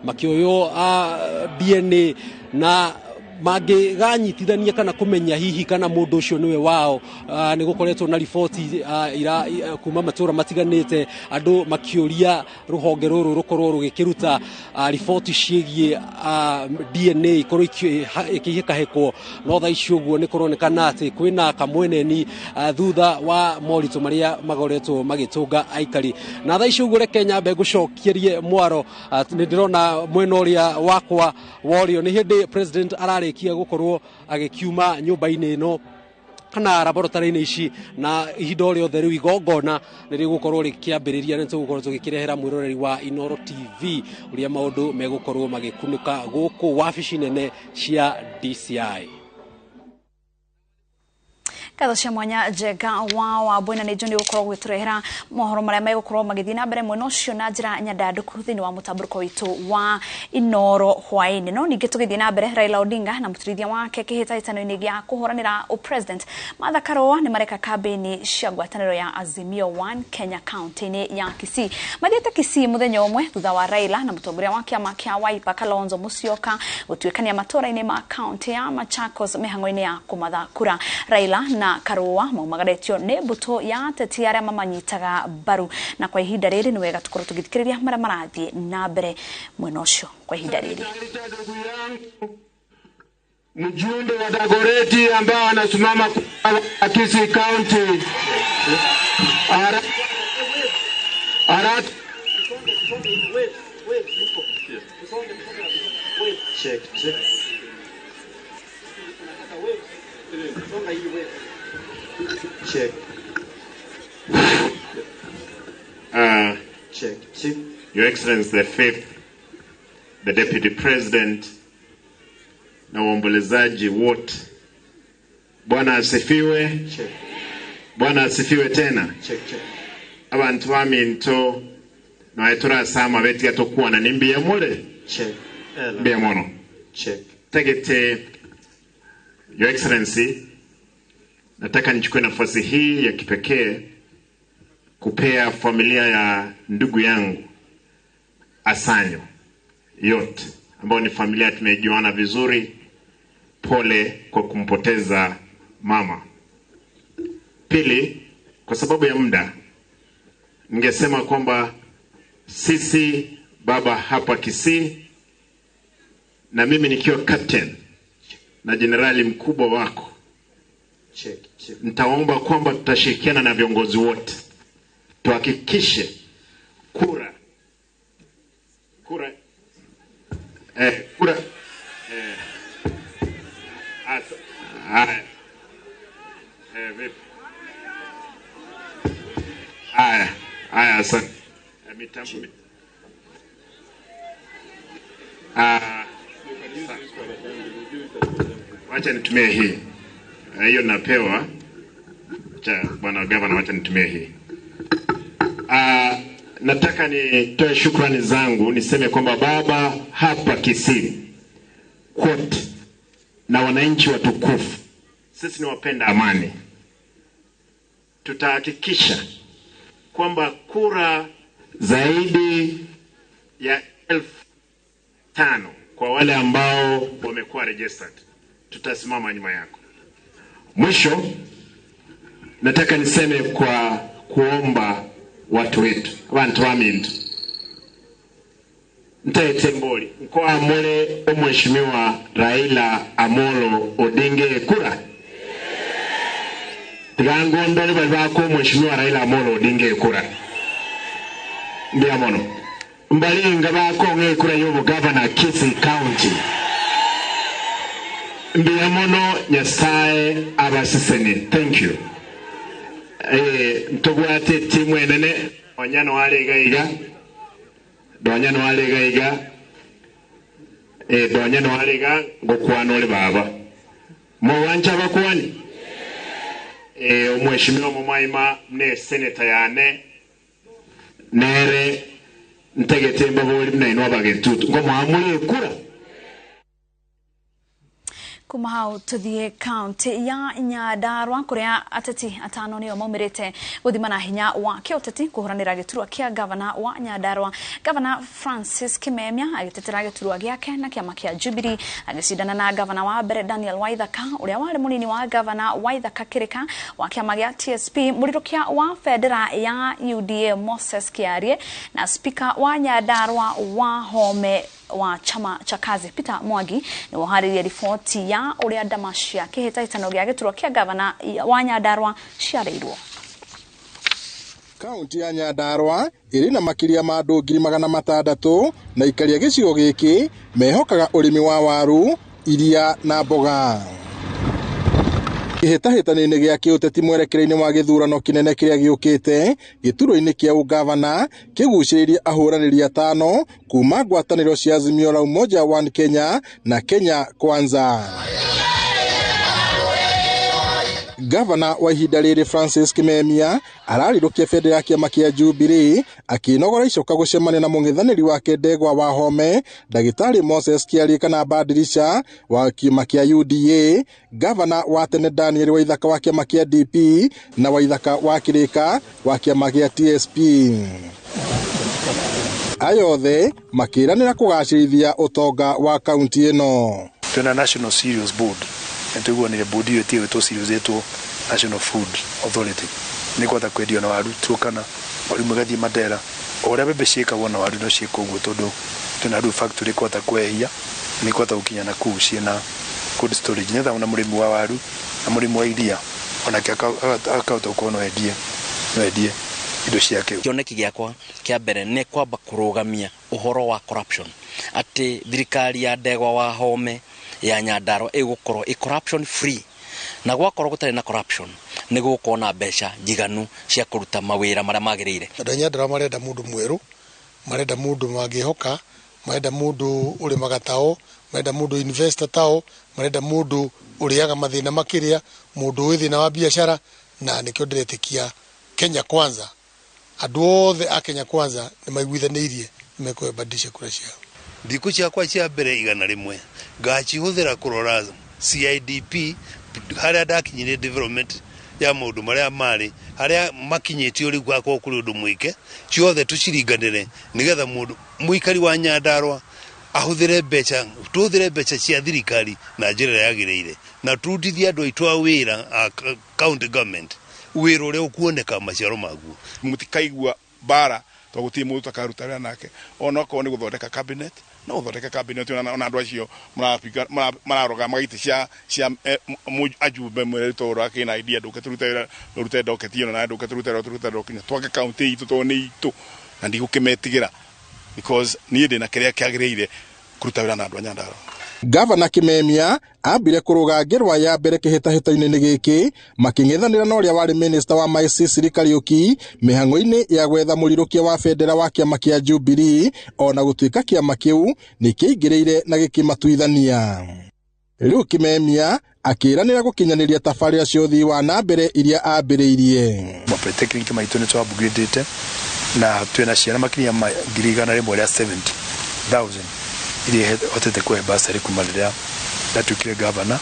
Makĩoywo DNA na mangĩganyitithania kana kũmenya hihi kana mũndũ ũcio nĩwe wao. Nĩ gũkoretwo na riboti ira kuma matũra matiganĩte, andũ makĩũria rũhonge rũrũ rũkorwo rũgĩkĩruta riboti ciĩgiĩ DNA ikorwo ikĩhĩkahĩkwo. No thaa ici ũguo nĩ kũronekana atĩ kwĩna kamweneni thutha wa moritũ marĩa magoretwo magĩtũnga aikari. Na thaa ici ũguo reke nyambe ngũcokerie mwaro. Nĩ ndĩrona mwena ũrĩa wakwa wa ũrĩo nĩ hĩndĩ president ararĩkia gũkorwo agĩkiuma nyũmba-inĩ ĩno kana laboratory-inĩ ici, na ihinda o rĩothe rĩu igongona nĩ rĩgũkorwo rĩkĩambĩrĩria. Nĩ tũgũkorwo tũgĩkĩrehera mwĩroreri wa Inooro TV ũrĩa maũndũ megũkorwo magĩkunũka gũkũ wabici nene cia DCI. Ngatho cia mwanya Njenga wa Wambui, na nĩ njũĩ nĩ gũkorwo gũgĩtũrehera mohoro marĩa megũkorwo magĩthiĩ na mbere mwena ũcio na njĩra nyandandũku thĩinĩ wa mũtambũrũko witũ wa Inooro hwaĩ-inĩ. No ningĩ tũgĩthiĩ na mbere, Raila Odinga na mũtũrithia wake kĩhĩtahĩtano-inĩ gĩa kũhũranĩra ũpresident Martha Karua nĩ mareka kambĩini cia ngwatanĩro ya Azimio One Kenya kaunti-inĩ ya Kisii. Mathiĩte Kisii mũthenya ũmwe thutha wa Raila na mũtongoria wa kĩama kĩa Wiper Kalonzo Musyoka gũtuĩkania matũũra-inĩ ma kaunti ya Machakos mĩhang'o-inĩ ya kũmatha kura. Raila na Karua maumagaretio nĩ mbũtũ ya ateti arĩa mamanyitaga mbaru, na kwa ihinda rĩrĩ nĩ wega tũkorwo tũgĩthikĩrĩria marĩa marathiĩ na mbere mwena ũcio kwa ihinda rĩrĩ. Mjumbe wa Dagoretti ambao anasimama kwa Kisii County Arat Check, check. Check. Check, check. Your Excellency the Fifth, the Deputy President na waombolezaji wote, Bwana asifiwe. Check. Bwana asifiwe tena. Check, check. Abantu baminto nawe turasama betiga tokuwana nimbiye mule. Check. Mbiye mono. Check. Tegete, Your Excellency, nataka nichukue nafasi hii ya kipekee kupea familia ya ndugu yangu Asanyo yote, ambao ni familia tumejuana vizuri, pole kwa kumpoteza mama. Pili, kwa sababu ya muda, ningesema kwamba sisi baba hapa Kisii na mimi nikiwa captain na jenerali mkubwa wako, Check, check. nitaomba kwamba tutashirikiana na viongozi wote tuhakikishe kura kura kura haya vipi? Haya, haya, asante. Mitambo. Wacha nitumie hii. Hiyo napewa. Cha bwana gavana, wacha nitumie hii. Nataka nitoe shukrani zangu, niseme kwamba baba hapa Kisii kwote na wananchi watukufu, sisi ni wapenda amani, tutahakikisha kwamba kura zaidi ya 5,000 kwa wale ambao wamekuwa registered, tutasimama nyuma yako. Mwisho, nataka niseme kwa kuomba watu wetu, abantu bamintu, ntaete mboli mkoa mole omheshimiwa Raila Amolo Odinga kura tigangondole bali bako mheshimiwa Raila Amolo Odinga kura ndiya mono mbalinga bako nge kura yobo governor Kisii County ndiya mono Nyasaye abasiseni. Thank you. Ntobwate timu enene onyano wale gaiga donyano wale gaiga donyano wale ga ngokwana ole baba muwancha bakwani omheshimiwa Mumaima mne senator yane nere ntegete mbaboli mnainwa bagetutu ngo muamule kura. Kuma hau tuthie kaunti ya Nyandarua kuria ateti atano nio maumirite guthimana hinya wa kiuteti kuhuranira giturwa kia gavana wa Nyandarua. Gavana Francis Kimemia agitetera giturwa giake na kiama kia Jubilee agicindana na gavana wa mbere Daniel Waithaka uria wari munini wa gavana Waithaka Kirika wa kiama gia TSP, murirukia wa bendera ya UDA Moses Kiarie na speaker wa Nyandarua Wahome wa chama cha kazi Peter Mwangi ni waharirie riboti ya uria ndama cia kihĩtahĩtano gĩa gĩturwa kĩa gavana wa Nyandarua ciarĩirwo. Kaunti ya Nyandarua ĩrĩ na makĩria ma andũ 600,000 na ikaria gĩcigo gĩkĩ mehokaga ũrĩmi wa waru, iria na mboga. Kĩhĩtahĩtano-inĩ gĩa kĩũteti mwerekera-inĩ wa gĩthurano kĩnene kĩrĩa gĩũkĩte gĩturwa-inĩ kĩa ũgavana kĩgucĩrĩirie ahũranĩri atano kuma ngwatanĩro cia Azimio la Umoja One Kenya na Kenya Kwanza. Gavana wa ihinda rĩrĩ Francis Kimemia ararirũkia bendera ya kĩama kĩa Jubilee akĩnogora icoka gũcemania na mũng'ethanĩri wake Ndegwa Wahome, Ndagĩtarĩ Moses Kiarie kana Badirisha wa kĩama kĩa UDA, gavana wa tene Daniel Waithaka wa kĩama kĩa DP na Waithaka wa Kirika wa kĩama kĩa TSP. Aya othe makĩranĩra kũgacĩrithia ũtonga wa kaunti ĩno. Twĩna National Cereals Board nĩtũiguanĩire board ĩyo ĩtige gwĩtwo cereals ĩtwo National Food Authority nĩ kũhota kwendio na waru Turkana, waru igathiĩ Mandera, o ũrĩa mbembe ciĩkagwo na waru no ciĩkwo ũguo tondũ twĩna rĩu factory kũhota kwehia nĩ kũhota gũkinya na kũu ciĩna cold storage nĩgetha ona mũrĩmi wa waru na mũrĩmi wa iria onake akahota gũkorwo no endie indo ciake. Kĩoneki gĩakwa kĩa mbere nĩ kwamba kũrũgamia ũhoro wa corruption, atĩ thirikari ya Ndegwa Wahome ya Nyandarua ĩgũkorwo ĩ corruption free, na gwakorwo gũtarĩ na corruption nĩ gũgũkorwo na mbeca njiganu cia kũruta mawĩra marĩa magĩrĩire. Andũ a Nyandarua marenda mũndũ mwerũ, marenda mũndũ mangĩhoka, marenda mũndũ ũrĩmaga tao, marenda mũndũ investor tao, marenda mũndũ ũrĩaga mathĩna makĩria, mũndũ wĩ thĩna wa biacara, na nĩkĩo ndĩretĩkia Kenya Kwanza. Andũ othe a Kenya Kwanza nĩ maiguithanĩirie nĩ mekũbadilisha kura ciao. Thikũ ciakwa cia mbere 100 ngacihũthĩra kũrora CIDP harĩa ndakinyire development ya maũndũ marĩa marĩ harĩa makinyĩtio rĩu gwakorwo kũrĩ ũndũ mwĩke ciothe tũciringanĩre nĩgetha mũndũ mũikari wa Nyandarua ahũthĩre mbeca, tũhũthĩre mbeca cia thirikari na njĩra ĩrĩa yagĩrĩire na tũrutithie andũ aitũ a wĩra a county government wĩra ũrĩa ũkuoneka maciaro maguo. Mũtikaigua mbara tondũ gũtirĩ mũndũ ũtakaruta wĩra nake, onokorwo nĩ gũthondeka cabinet no gũthondeka cabinet ona andũ acio mararũgama itĩ cia ajumbe mwere tondũ akĩna idea ndũke tũrute wĩra rute ndoketi ĩno na ndũke tũrute wĩra tũrute ndoketi twake kaunti itũ tondũ nĩ itũ na ndigũkĩmetigĩra because niĩ ndĩna kĩrĩa kĩagĩrĩire kũruta wĩra na andũ a Nyandarua. Gavana Kimemia ambire kũrũga ngĩrwa ya mbere kĩhĩtahĩtano-inĩ gĩkĩ makĩng'ethanĩra na ũrĩa warĩ minista wa maĩ Sicily Kariuki mĩhang'o-inĩ ya gwetha mũrirũkia wa bendera wa kĩama kĩa Jubilee, ona gũtuĩka kĩama kĩu nĩ kĩaingĩrĩire na gĩkĩmatuithania. Rĩu Kimemia akĩranĩra gũkinyanĩria tabarĩra cia ũthii wa na mbere iria ambĩrĩirie. Mapolytechnic maitũ nĩ twa-upgradĩte na twĩna ciana makĩria ma 170,000 iria hotete kũhe bursary kuma rĩrĩa ndatuĩkire gavana.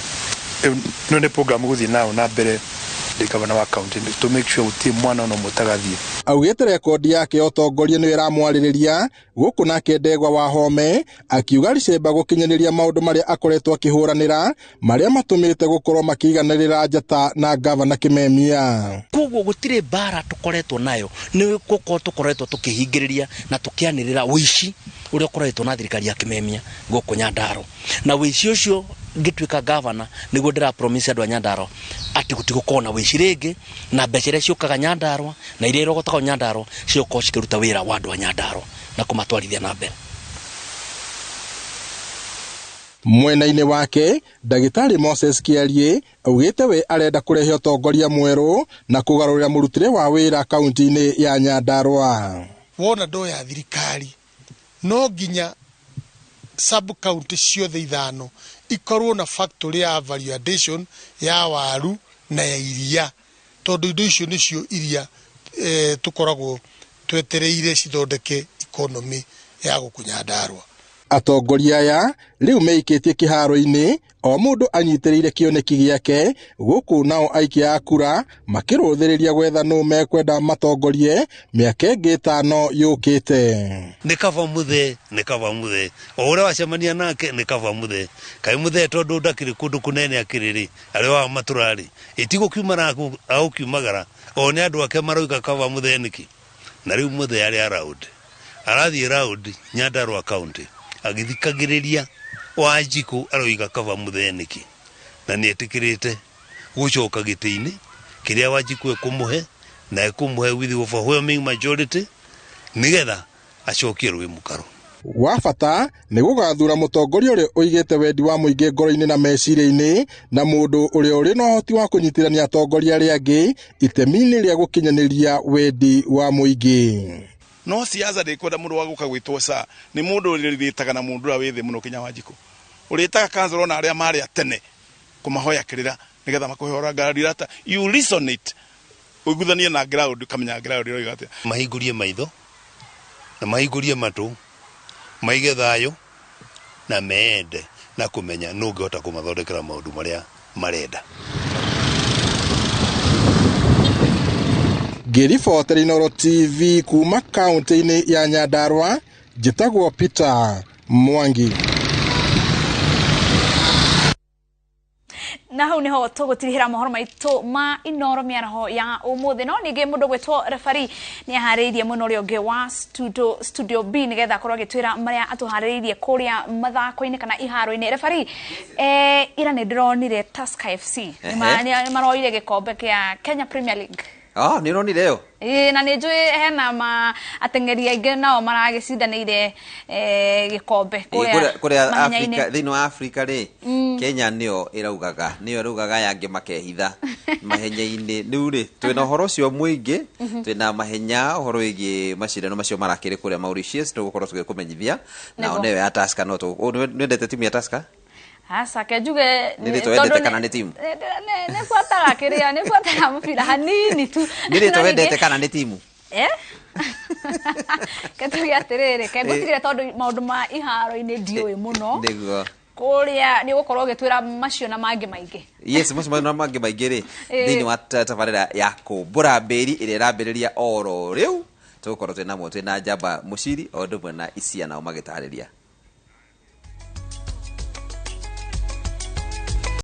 Ĩno nĩ program gũthiĩ nayo na mbere ndĩ gavana wa county to make sure gũtirĩ mwana ona ũmwe ũtagathiĩ. Augĩte rekondi yake ya ũtongoria nĩyo ĩramwarĩrĩria gũkũ nake Ndegwa Wahome akiuga Ricemba gũkinyanĩria maũndũ marĩa akoretwo akĩhũranĩra marĩa matũmĩte gũkorwo makĩiganĩrĩra njata na gavana Kimemia. Koguo gũtirĩ mbara tũkoretwo nayo nĩ gũkorwo tũkoretwo tũkĩhingĩrĩria na tũkĩanĩrĩra ũici ũrĩa ũkoretwo na thirikari ya Kimemia gũkũ Nyandarua, na ũici ũcio ngĩtuĩka gavana nĩguo ndĩra promise andũ a Nyandarua atĩ gũtigũkorwo na ũici rĩngĩ, na mbeca iria ciũkaga Nyandarua na iria irogotagwo Nyandarua cigũkorwo cikĩruta wĩra wa andũ a Nyandarua na kũmatwarithia na mbere. Mwena-inĩ wake Ndagĩtarĩ Moses Kiarie augĩte we arenda kũrehe ũtongoria mwerũ na kũgarũrĩra mũrutĩre wa wĩra kaunti-inĩ ya Nyandarua. Wona ndoo ya thirikari no nginya sub county ciothe 5 ikorwo na factory ya value addition ya waru na ya iria, tondũ indo icio nĩcio iria tũkoragwo twetereire cithondeke economy ya gũkũ Nyandarua. Atongoria aya rĩu meikĩtie kĩharo-inĩ o mũndũ anyitĩrĩire kĩoneki gĩake, gũkũ nao aikia a kura makĩrũthĩrĩria gwetha nũ mekwenda matongorie mĩaka ĩngĩ 5 yũkĩte. Nĩ kaba mũthee, nĩ kaba mũthee, o ũrĩa wacemania nake nĩ kaba mũthee. Kaĩ mũthee tondũ ndakĩrĩ kũndũ kũnene akĩrĩ rĩ, arĩ wa matũra rĩ, ĩtigũkiumara agũkiumagara, o nĩ andũ ake maroiga kaba mũthee nĩkĩ? Na rĩu mũthee arĩ around, arathiĩ round Nyandarua County agĩthikagĩrĩria Wanjikũ aroiga kaba mũthee nĩkĩ, na nĩetĩkĩrĩte gũcoka gĩtĩ-inĩ kĩrĩa Wanjikũ ekũmũhe, na ekũmũhe with overwhelming majority nĩgetha acokie rũĩ mũkaro. Wa bata nĩ gũgathura mũtongoria ũrĩa ũigĩte wendi wa mũingĩ ngoro-inĩ na meciria-inĩ, na mũndũ ũrĩa ũrĩ na ũhoti wa kũnyitithania atongoria arĩa angĩ itemi-inĩ rĩa gũkinyanĩria wendi wa mũingĩ. No siasa ndĩkwenda mũndũ wa gũka gwĩtwo sa, nĩ mũndũ ũrĩrĩtaga na mũndũ ũrĩa wĩ thĩ mũno kinya Wanjikũ. Ũrĩtaga councillor ona arĩa marĩ a tene kũmahoya kĩrĩra nĩgetha makũhe ũrangarĩrata. You listen it. Ũiguithanie na ground, ũkamenya ground ĩroiga atĩa. Mahingũrie maitho na mahingũrie matũ, maige thayũ na meende na kũmenya nũ ũngĩhota kũmathondekera maũndũ marĩa marenda. Ngĩribotera Inooro TV kuma kaunti-inĩ ya Nyandarua, njĩtagwo Peter Mwangi. Na hau niho tũgũtirihĩra mohoro maitũ ma Inooro mĩaraho ya ũmũthĩ. No ningĩ mũndũ gwĩtwo referee nĩ aharĩirie mwena ũrĩa ũngĩ wa studio B nĩgetha akorwo agĩtwĩra marĩa atũharĩrĩirie kũrĩa mathako-inĩ kana iharo-inĩ. Referee, ira nĩ ndĩronire Tusker FC nĩ maroire gĩkombe kĩa Kenya Premier League. Nĩ ũronire ĩyo? Ĩĩ, na nĩ njũĩ hena ma ateng'eri aingĩ nao maragĩcindanĩire, gĩkombe kũrĩa kũrĩa mahenya-inĩ. Afrika, thĩinĩ wa Afrika rĩ, Kenya nĩyo ĩraugaga, nĩyo ĩraugaga aya angĩ makehitha mahenya-inĩ. Rĩu rĩ, twĩna ũhoro ũcio mũingĩ, twĩna mahenya ũhoro wĩgiĩ macindano macio marakĩrĩ kũrĩa Mauritius, tũgũkorwo tũgĩkũmenyithia. Nao Nĩguo. nĩyo ya Tusker, no nĩwendete timu ya Tusker? Aca, ke njuge Nĩ rĩtwa tondũ wendete kana nĩ timu? Nĩ buataga kĩrĩa, nĩ buataga mũbira hanini tu. Nĩ rĩtwa No ningĩ wendete kana nĩ timu? Ke tuge atĩrĩrĩ, ke ngũtigĩre tondũ maũndũ ma iharo-inĩ ndiũĩ mũno. Nĩguo. Kũrĩa nĩ ũgũkorwo ũgĩtwĩra macio na mangĩ maingĩ. Yes, macio na mangĩ maingĩ rĩ, thĩinĩ wa tabarĩra ya kũmbũra mbĩri ĩrĩa ĩrambĩrĩria oro rĩu, tũgũkorwo twĩna mo, twĩna Njamba Mũciri o ũndũ ũmwe na Isia nao magĩtarĩria.